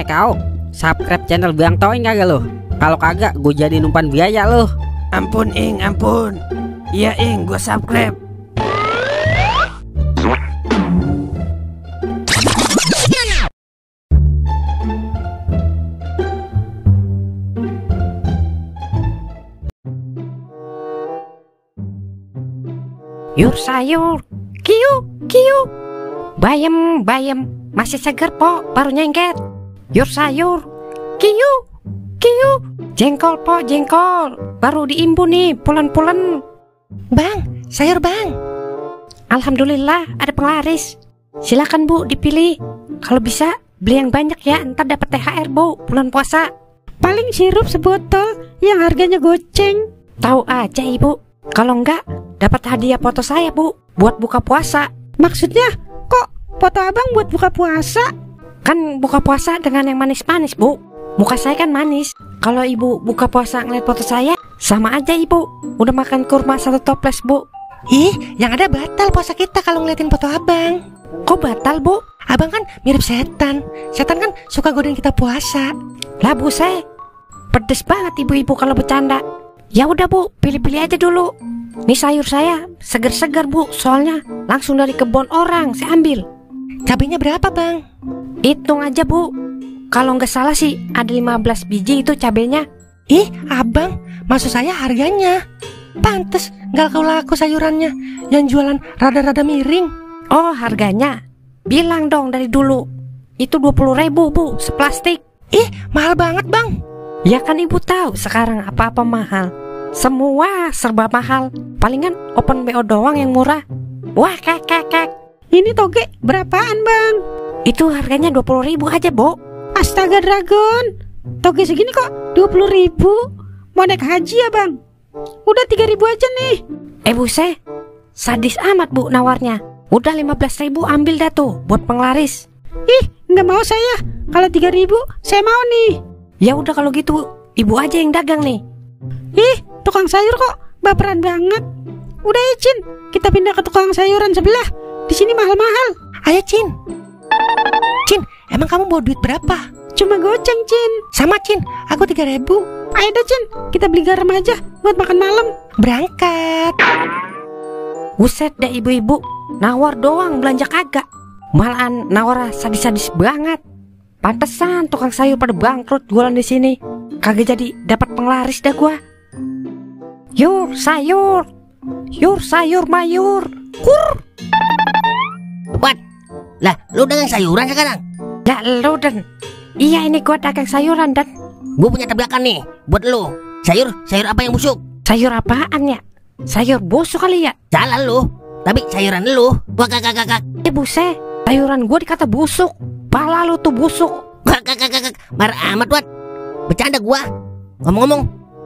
Kau subscribe channel Bang Toing kagak lo? Kalau kagak gue jadi numpan biaya lo. Ampun Ing, ampun. Iya Ing, gue subscribe. Yur sayur, kiu, kiu. Bayem, bayem, masih seger po, baru nyengket. Yur sayur, kiu, kiu. Jengkol po, jengkol, baru diimbun nih, pulen-pulen. Bang, sayur bang. Alhamdulillah ada penglaris. Silakan bu, dipilih. Kalau bisa beli yang banyak ya, ntar dapat THR bu, bulan puasa. Paling sirup sebotol yang harganya goceng. Tahu aja ibu. Kalau enggak, dapat hadiah foto saya bu, buat buka puasa. Maksudnya, kok foto abang buat buka puasa? Kan buka puasa dengan yang manis-manis bu. Muka saya kan manis. Kalau ibu buka puasa ngeliat foto saya, sama aja ibu udah makan kurma satu toples bu. Ih, yang ada batal puasa kita kalau ngeliatin foto abang. Kok batal bu? Abang kan mirip setan. Setan kan suka godain kita puasa. Lah bu, saya pedes banget ibu-ibu kalau bercanda. Ya udah bu, pilih-pilih aja dulu. Nih sayur saya seger-seger bu, soalnya langsung dari kebun orang saya ambil. Cabenya berapa bang? Hitung aja bu. Kalau nggak salah sih ada 15 biji itu cabenya. Ih abang, maksud saya harganya. Pantes nggak laku sayurannya. Yang jualan rada-rada miring. Oh harganya, bilang dong dari dulu. Itu 20.000 bu, seplastik. Ih mahal banget bang. Ya kan ibu tahu sekarang apa-apa mahal. Semua serba mahal. Palingan open BO doang yang murah. Wah kek. Ini toge berapaan bang? Itu harganya 20.000 aja bu. Astaga Dragon, toge segini kok 20.000? Mau naik haji ya bang? Udah 3.000 aja nih. Buset, sadis amat bu nawarnya. Udah 15.000 ambil dah tuh buat penglaris. Ih nggak mau saya. Kalau 3.000 saya mau nih. Ya udah kalau gitu ibu aja yang dagang nih. Ih tukang sayur kok baperan banget. Udah ya Cin, kita pindah ke tukang sayuran sebelah. Di sini mahal-mahal. Ayo Cin. Cin, emang kamu bawa duit berapa? Cuma goceng Cin. Sama Cin, aku 3.000. Ayo dah Cin, kita beli garam aja buat makan malam. Berangkat. Buset dah ibu-ibu, nawar doang belanja kagak. Malahan nawar sadis-sadis banget. Pantesan tukang sayur pada bangkrut jualan di sini. Kagak jadi dapat penglaris dah gua. Yur sayur, yur sayur mayur. Kur. What? Lah, lu dagang sayuran sekarang? Lah lu dan. Iya ini gua dagang sayuran dan. Gua punya tebakan nih buat lu. Sayur apa yang busuk? Sayur apaan ya? Sayur busuk kali ya? Salah lu. Tapi sayuran lu. Wah kakak. Buset, sayuran gua dikata busuk. Pala lu tuh busuk. Kakak. Marah amat Wat. Bercanda gua. Ngomong-ngomong,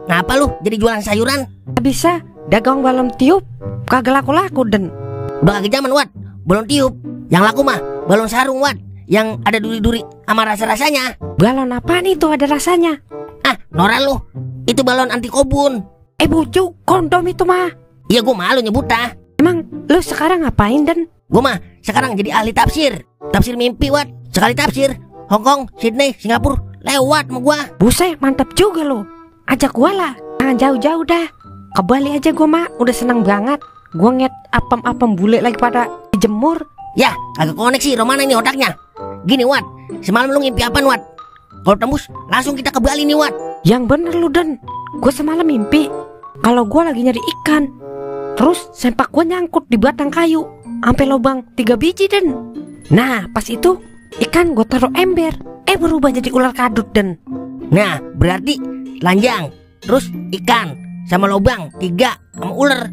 ngapa lu jadi jualan sayuran? Bisa dagang balon tiup. Kagak laku-laku den. Udah kagak zaman Wat. Balon tiup. Yang laku mah balon sarung Wat. Yang ada duri-duri sama rasa-rasanya. Balon apaan itu ada rasanya? Ah, norak lu. Itu balon anti kobun. Bujuk, kondom itu mah. Iya gua malu nyebutnya. Emang lu sekarang ngapain den? Gua mah sekarang jadi ahli tafsir. Tafsir mimpi Wat. Sekali tafsir Hongkong, Sydney, Singapura lewat sama gua. Buset, mantap juga lo. Ajak gua lah. Jangan jauh-jauh dah. Ke Bali aja gua mah udah seneng banget. Gua ngeliat apem-apem bule lagi pada dijemur. Ya, agak koneksi Romana ini otaknya. Gini Wat, semalam lu ngimpi apaan Wat? Kalau tembus langsung kita ke Bali nih Wat. Yang bener lu Den. Gua semalam mimpi kalau gua lagi nyari ikan. Terus sempak gua nyangkut di batang kayu sampai lubang 3 biji Den. Nah pas itu ikan gua taruh ember. Berubah jadi ular kadut Den. Nah berarti telanjang, terus ikan, sama lubang 3 sama ular.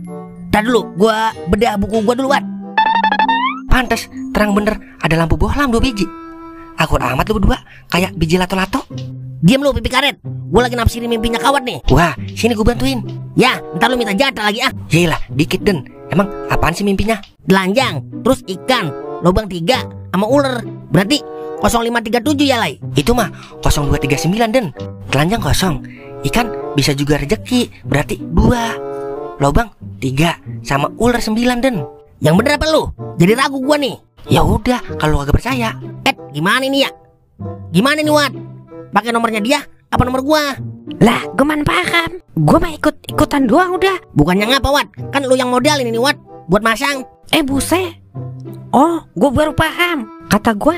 Tadi dulu gua bedah buku gua dulu Wat. Pantes terang bener ada lampu bohlam 2 biji. Akur amat lu berdua kayak biji lato-lato. Diam lu pipi karet. Gua lagi nafsirin mimpinya Kawat nih. Wah sini gua bantuin. Ya ntar lu minta jatah lagi ah. Yaelah dikit Den. Emang apaan sih mimpinya? Telanjang, terus ikan, lubang 3 sama ular. Berarti 0537 ya Lai. Itu mah 0239 Den. Telanjang kosong. Ikan bisa juga rezeki. Berarti 2. Lobang 3 sama ular 9 Den. Yang bener apa lu? Jadi ragu gua nih. Ya udah kalau agak percaya. Gimana ini ya? Gimana nih Wat? Pakai nomornya dia apa nomor gua? Lah, gue mana paham. Gue mah ikutan doang udah. Bukannya ngapa Wat? Kan lu yang modalin ini Wat, buat masang. Buset. Oh, gue baru paham. Kata gue,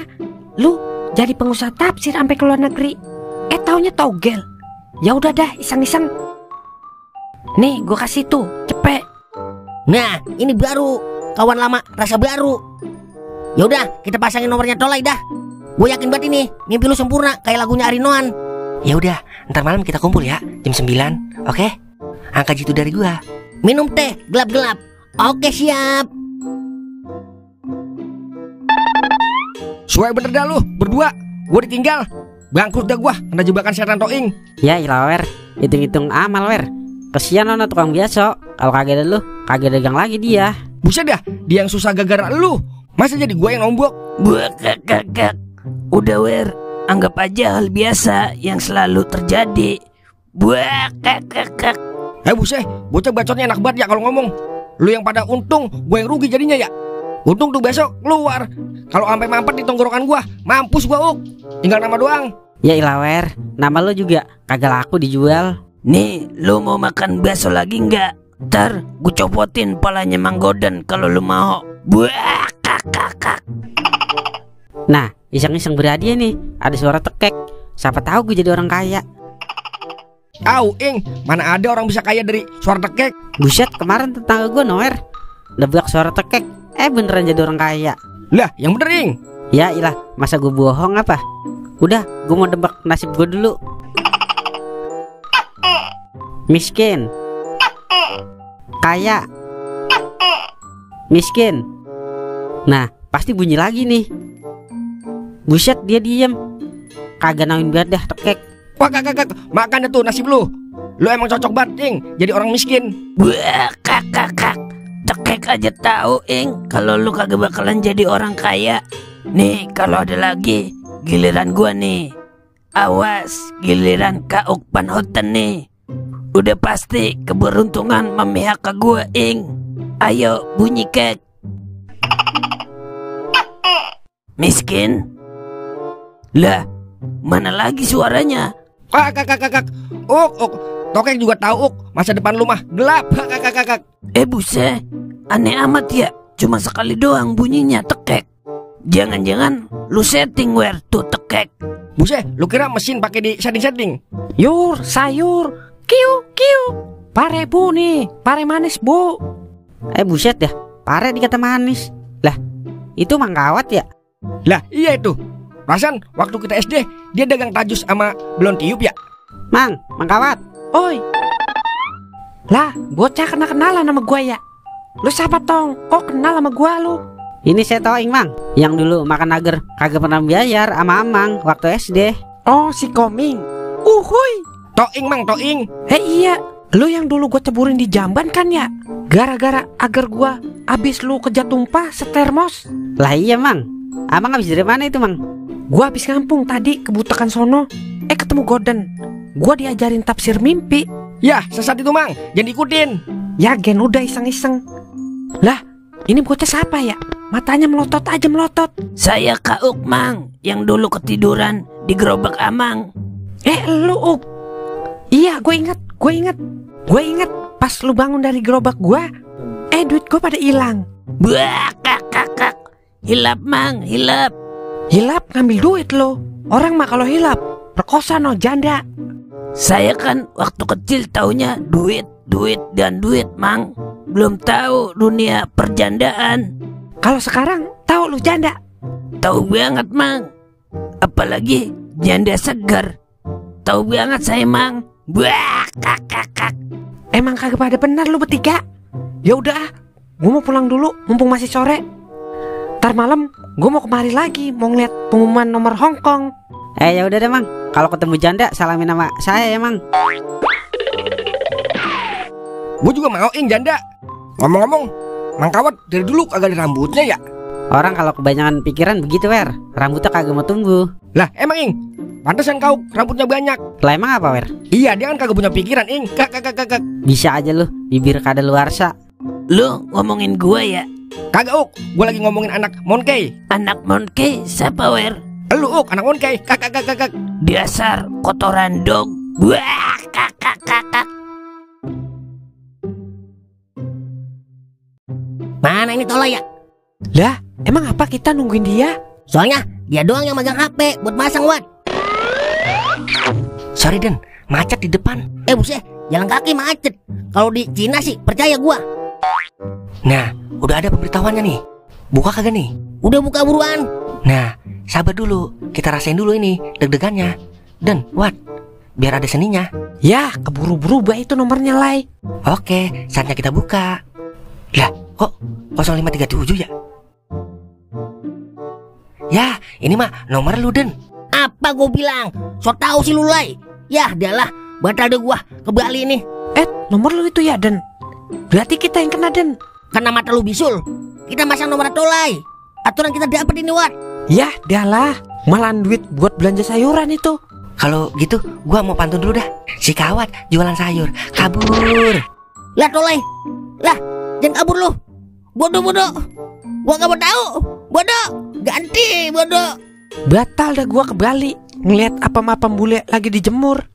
lu jadi pengusaha tafsir sampai ke luar negeri. Taunya togel. Ya udah dah, iseng-iseng. Nih, gue kasih tuh, cepet. Nah, ini baru kawan lama rasa baru. Ya udah, kita pasangin nomornya Tolai dah. Gue yakin banget ini mimpi lu sempurna kayak lagunya Arinoan. Ya udah, ntar malam kita kumpul ya jam 9. Oke? Angka jitu dari gua. Minum teh gelap-gelap. Oke, siap. Suai bener dah lu berdua. Gue ditinggal. Bangkrut dah gua kena jebakan setan Toing. Ya ilah wer, hitung-hitung amal wer. Kesian nona tukang biasa. Kalau kagak ada lu, kagak dagang lagi dia. Buset dah, dia yang susah gara-gara lu. Masa jadi gue yang nombok? Buat kakak. Udah wer, anggap aja hal biasa yang selalu terjadi. Buat kakak. Buset, bocah bacotnya enak banget ya kalau ngomong. Lu yang pada untung, gue yang rugi jadinya ya. Untung tuh besok keluar. Kalau sampai mampet di tenggorokan gua, mampus gua Uk. Tinggal nama doang. Ya ilah wer, nama lu juga kagak laku dijual. Nih, lu mau makan bakso lagi nggak? Ntar gue copotin palanya Mang Godan kalau lu mau. Buah kakak. Nah, iseng-iseng berhadiah nih. Ada suara tekek. Siapa tahu gue jadi orang kaya. Au, Ing, mana ada orang bisa kaya dari suara tekek? Buset, kemarin tetangga gue Noer nebak suara tekek. Beneran jadi orang kaya. Lah, yang bener Ing. Ya ilah, masa gue bohong apa? Udah, gue mau nebak nasib gue dulu. Miskin, kaya, miskin. Nah, pasti bunyi lagi nih. Buset, dia diem. Kagak nauin banget dah tekek. Wah kakak, makannya tuh nasib lu. Lu emang cocok banget Ing, jadi orang miskin. Buah kakak. Tekek aja tahu Ing kalau lu kagak bakalan jadi orang kaya. Nih, kalau ada lagi giliran gua nih. Awas, giliran Kak Ukpan Hoten nih. Udah pasti keberuntungan memihak ke gua Ing. Ayo bunyi kek. Miskin. Lah, mana lagi suaranya? Wah kakak. Uk. Tokek juga tahu Uk, masa depan lu mah gelap. Kakak. Buset, aneh amat ya. Cuma sekali doang bunyinya tekek. Jangan-jangan lu setting wer tuh tekek. Buset, lu kira mesin pakai di setting? Yur, sayur. Kiu. Pare bu nih, pare manis bu. Buset ya, pare dikata manis. Lah, itu mangkawat ya? Lah iya itu. Perasaan waktu kita SD dia dagang tajus sama belon tiup ya. Mangkawat. Oi. Lah, bocah kenalan sama gua ya. Lu siapa tong? Kok kenal sama gua lu? Ini saya Toing Mang, yang dulu makan agar kagak pernah bayar sama Amang waktu SD. Oh, si Koming. Uhuy. Toing Mang. Iya, lu yang dulu gua ceburin di jamban kan ya? Gara-gara agar gua abis lu kejat tumpah setermos. Lah iya Mang. Amang habis dari mana itu Mang? Gua habis ngampung tadi ke Butakan sono. Ketemu Godan. Gua diajarin tafsir mimpi. Ya, sesat itu Mang, jangan ikutin. Ya Gen, udah iseng-iseng. Lah, ini bocah siapa ya? Matanya melotot aja melotot. Saya Kak Uk Mang, yang dulu ketiduran di gerobak Amang. Lu Uk. Iya, gue inget. Pas lu bangun dari gerobak gua, duit gua pada hilang. Buah kakak. Hilap Mang, hilap. Hilap ngambil duit lo. Orang mah kalau hilap perkosa no janda. Saya kan waktu kecil taunya duit Mang. Belum tahu dunia perjandaan. Kalau sekarang tahu lu janda. Tahu banget Mang. Apalagi janda segar. Tahu banget saya Mang. Buah kakak. Emang kagak pada benar lu bertiga. Ya udah, gue mau pulang dulu mumpung masih sore. Ntar malam gue mau kemari lagi mau ngeliat pengumuman nomor Hongkong. Ya udah deh Mang, kalau ketemu janda salamin nama saya ya Mang. Gue juga mau Ing janda. Ngomong-ngomong, Mangkawat dari dulu kagak ada rambutnya ya? Orang kalau kebanyakan pikiran begitu Wer, rambutnya kagak mau tumbuh. Lah emang Ing, pantesan kau rambutnya banyak. Lah emang apa Wer? Iya dia kan kagak punya pikiran Ing. Kak. Bisa aja lu, bibir kadaluarsa. Lu ngomongin gua ya? Kagak Uk, gue lagi ngomongin anak Monkey. Anak Monkey siapa Wer? Lu anak ongkey. Kak. Dasar kotoran dog. Wah, kak. Mana ini Tolai ya? Lah, emang apa kita nungguin dia? Soalnya dia doang yang megang HP buat masang Wat. Sorry Den, macet di depan. Buset, jalan kaki macet. Kalau di Cina sih percaya gua. Nah, udah ada pemberitahuannya nih. Buka kagak nih? Udah buka buruan. Nah, sabar dulu. Kita rasain dulu ini deg-degannya. Dan, Wat, biar ada seninya. Ya, keburu berubah itu nomornya, Lai. Oke, saatnya kita buka. Lah, kok 0537 ya? Ya, ini mah nomor lu Den. Apa gua bilang? So tau sih lu Lai. Yah, dialah, batal deh gua ke Bali ini. Nomor lu itu ya, Den. Berarti kita yang kena, Den. Karena mata lu bisul. Kita masang nomor Tolai. Aturan kita dapat ini Wat. Ya, dialah. Malahan duit buat belanja sayuran itu. Kalau gitu, gua mau pantun dulu dah. Si Kawat jualan sayur, kabur. Lah Tolai. Lah, jangan kabur lu. Bodoh. Gua gak mau tahu. Bodoh. Ganti, bodoh. Batal dah gua ke Bali. Ngeliat apa-apa bule lagi dijemur.